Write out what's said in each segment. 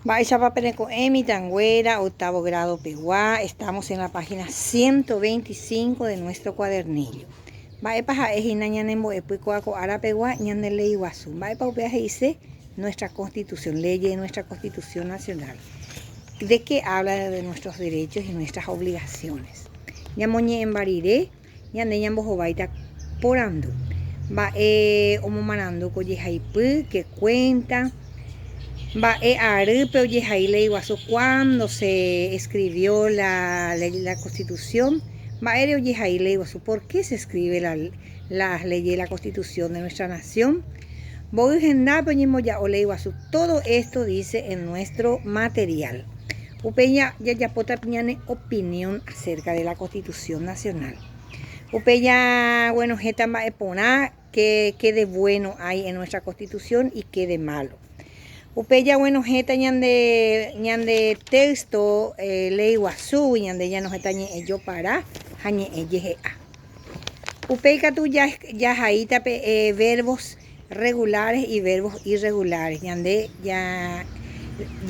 Mba'éichapa peneko'ẽ mitãnguéra octavo grado pegua, estamos en la página 125 de nuestro cuadernillo. Mba'épa ha'e hína ñane mbo'epy kóa ko ára pegua ñande léi guasu. Mba'épa upéva he'ise nuestra constitución, leyes de nuestra constitución nacional. De qué habla de nuestros derechos y nuestras obligaciones. Ñamoñe'ẽmba rire ñande ñambohováita porandu. Mba'e omomarandu ko jehaipy, qué cuenta, mba'e arýpe ojehai léi guasu, cuándo se escribió la la Constitución, mba'ére ojehai léi guasu, por qué se escribe la las leyes de la Constitución de nuestra nación, mboy hendápe oñemboja'o léi guasu, todo esto dice en nuestro material. Upéi jajapóta ñane opinión acerca de la Constitución Nacional. Upéi jaguenohẽta mba'e porã qué, qué de bueno hay en nuestra Constitución y qué de malo. Upéi jaguenohẽta ñande, ñande texto eh, léi guasúgui ñande ñanohẽta ñe'ẽ jopara ha ñe'ẽ jehe'a. Upéi katu jahaíta pe eh, verbos regulares y verbos irregulares. Ñande ja,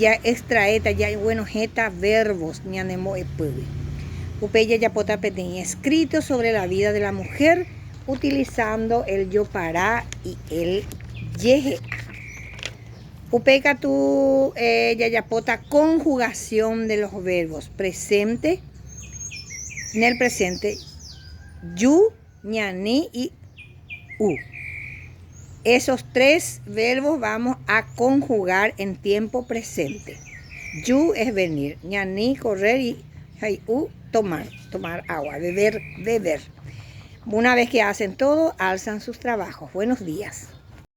ja extraéta, jaguenohẽta verbos ñane mbo'epýgui. Upéi jajapóta peteĩ escrito sobre la vida de la mujer utilizando el jopara y el jehe'a. Upéi katu eh, jajapóta conjugación de los verbos presente, en el presente, ju, ñani y u. Esos tres verbos vamos a conjugar en tiempo presente. Ju es venir, ñani correr y u tomar, tomar agua, beber, beber. Una vez que hacen todo, alzan sus trabajos. Buenos días.